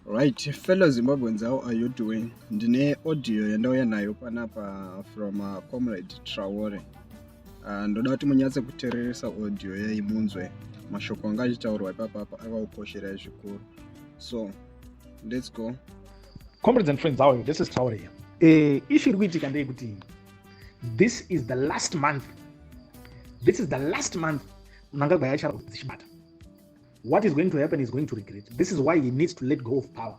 Right, fellow Zimbabweans, how are you doing? Ndine audio yandauya nayo panapa from Comrade Traore. Ndoda kuti munyatse kuteereresa audio yayi munzwe mashoko anga achitaurwa ipapapa akakukosherai zvikuru. So, let's go. Comrades and friends, how are you? This is Traore here. Issue iri kuitika ndeyekuti this is the last month. This is the last month Mnangagwa yachara dzichibata. What is going to happen is going to regret. This is why he needs to let go of power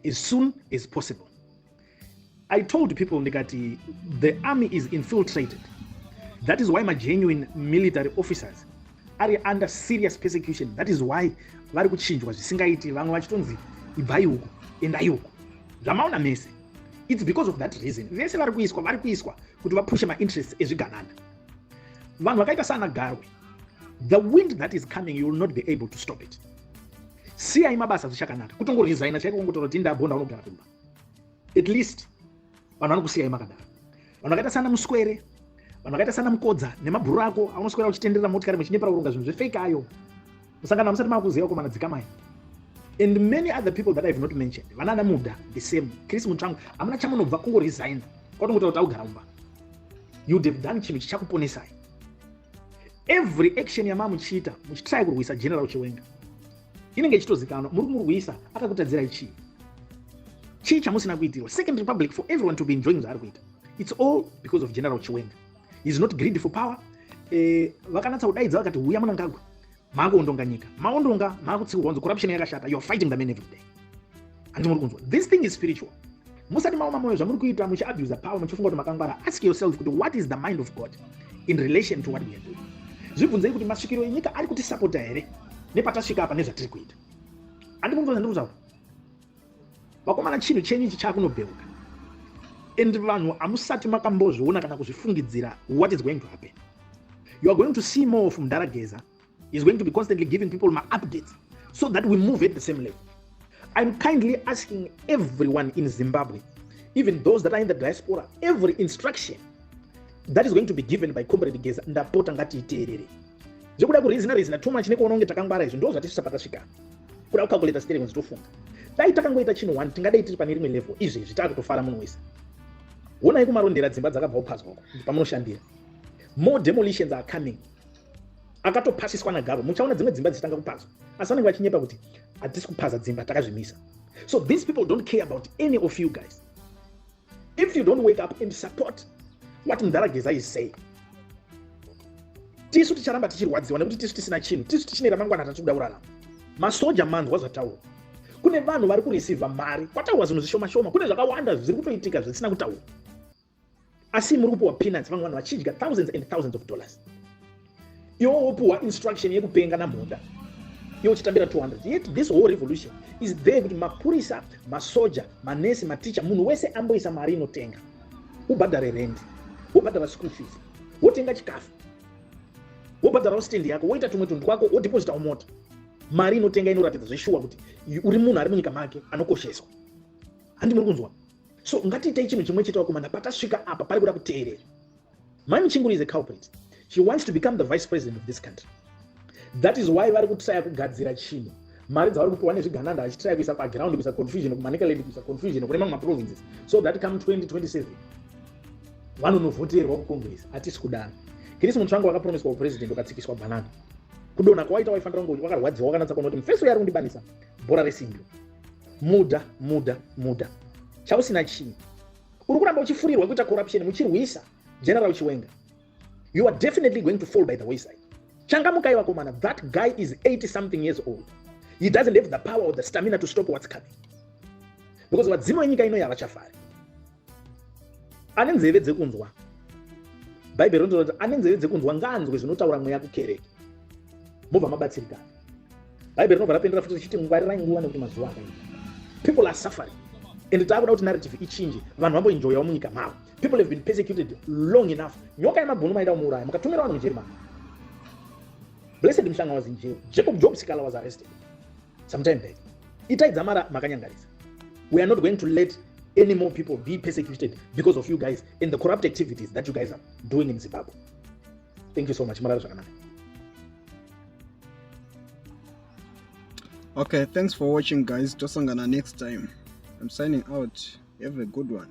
as soon as possible. I told people ndikati the army is infiltrated. That is why my genuine military officers are under serious persecution. That is why vari kuchinjwa zvisingaiti, vamwe vachitonzi ibvai uko, endai uko. Zvamaona mese. It's because of that reason. Vese vari kuiswa, vari kuiswa kuti vapushe ma-interests ezvigananda. Vanhu vakaita sana Garwe. The wind that is coming, you will not be able to stop it. Siyai mabasa zvichakanaka. Kutongoresigna chaiko kungotaura kuti ndabonda unogara kumba. At least vanhu vanokusiyai makadaro. Vanhu vakaita sana Muswere, vanhu vakaita sana Mukodza nemabhuru ako aunoswera uchitenderera motikari muchinyepera kuronga zvinhu zvefake ayo. Musangano hamusati makuziva komana dzikamai. And many other people that I have not mentioned. Vanana Muda, the same. Chris Mutsvangu, hamuna chamunobva kungoresigna. Kwatongotaura kuti augara mumba. You would have done chinhu chichakuponesai. Every action yamamuchiita muchitry kurwisa General Chiwenga inenge ichitozikanwa, muri kumurwisa akakutadzirai chii? Chii chamusina kuitirwa? Second Republic for everyone to be enjoying zvaari kuita. It's all because of General Chiwenga. He is not greedy for power. Vakanatsa kudaidza vakati huya Mnangagwa, maakuondonga nyika, maondonga, maakutsiurwa kunzi corruption yakashata. You are fighting the man every day. Handi muri kunzwa? This thing is spiritual. Musati maoma moyo zvamuri kuita muchiabusa power muchifunga kuti makangwara. Ask yourself kuti what is the mind of God in relation to what we are doing. Zvibvunzei kuti masvikiro enyika ari kutisapota here nepatasvika apa nezvatiri kuita. Handi muri kunzwa zvandiri kutaura? Vakomana, chinhu chenyu ichi chakunobheuka. And vanhu hamusati makambozviona kana kuzvifungidzira what is going to happen. You are going to see more of Mudhara Geza. He's going to be constantly giving people my updates so that we move at the same level. I'm kindly asking everyone in Zimbabwe, even those that are in the diaspora, every instruction that is going to be given by Comrade Geza, ndapota ngatiiteerere. Zvekuda kurizina rizina too much nekuona kunge takangwara izvi ndo zvatisvitsa patasvika. Kuda kucalculata stereo tofunga. Dai takangoita chinhu one tingadai tiri pane rimwe level izvezvi taakutofara munhu wese. Honai kumarondera dzimba dzakabva kupazwa uko pamunoshandira. More demolitions are coming. Akatopasiswa naGaro. Muchaona dzimwe dzimba dzichitanga kupazwa. Asi vanenge vachinyepa kuti hatisi kupaza dzimba takazvimisa. So these people don't care about any of you guys. If you don't wake up and support what Mudhara Geza is saying, tisu ticharamba tichirwadziwa nekuti tisu tisina chinhu, tisu tichine ramangwana ratiri kuda kurarama. Masoja manzwa zvataurwa. Kune vanhu vari kureceiva mari, kwataurwa zvinhu zvishoma shoma, kune zvakawanda zviri kutoitika zvisina kutaurwa. Asi muri kupiwa peanuts, vamwe vanhu vachidya thousands and thousands of dollars. Iwe wopiwa instruction yekupenga namhonda, iwe uchitambira 200. Yet this whole revolution is there kuti mapurisa, masoja, manesi, maticha, munhu wese amboisa mari inotenga. Ubhadhare rent, wobhadhara school fees, wotenga chikafu, wobhadharawo stand yako, woita tumwe tunhu twako, wodepositawo mota. Mari inotenga inoratidza zveshuwa kuti uri munhu ari munyika make anokosheswa. Handi muri kunzwa? So ngatiitei chinhu chimwe chete vakomana, patasvika apa pari kuda kuteerera. Mai Muchinguri is a culprit. She wants to become the vice president of this country. That is why vari kutraya kugadzira chinhu. Mari dzavari kupiwa nezvigananda vachitraya kuisa paground, kuisa confusion kuManicaland, kuisa confusion kune mamwe maprovinces, so that come 2027 vanonovhoterwa kuCongress. Hatisi kudaro. Chris Mutsvango wakapromiswa upresident ukatsikiswa banana. Kudonha kwawaita waifanira kunge wakarwadziwa wakanatsa kuona kuti mufeso yari kundibanisa bhora resimbi. Muda, muda, muda. Chausina chii? Uri kuramba uchifurirwa kuita corruption muchirwisa General Chiwenga. You are definitely going to fall by the wayside. Changamukai vakomana, that guy is 80 something years old. He doesn't have the power or the stamina to stop what's coming. Because vadzimu venyika ino havachafari. Ane nzeve dzekunzwa. Bhaibheri rinotaura kuti ane nzeve dzekunzwa ngaanzwe zvinotaura mweya kukereke. Mobva mabatsirikana. Bhaibheri rinobva rapendera futi richiti ngwarirai nguva nekuti mazuva akaipa. People are suffering. And taakuda kuti narrative ichinje, vanhu vamboenjoyawo munyika mavo. People have been persecuted long enough. Nyoka yemabhunu maida kumuuraya, mukatumira vanhu mujeri mavo. Blessed Mhlanga was in jail. Jacob Job Sikhala was arrested some time back. Itai Dzamara makanyangarisa. We are not going to let any more people be persecuted because of you guys and the corrupt activities that you guys are doing in Zimbabwe. Thank you so much. Marara zvakanaka. Okay, thanks for watching, guys. Tosangana next time. I'm signing out. Have a good one.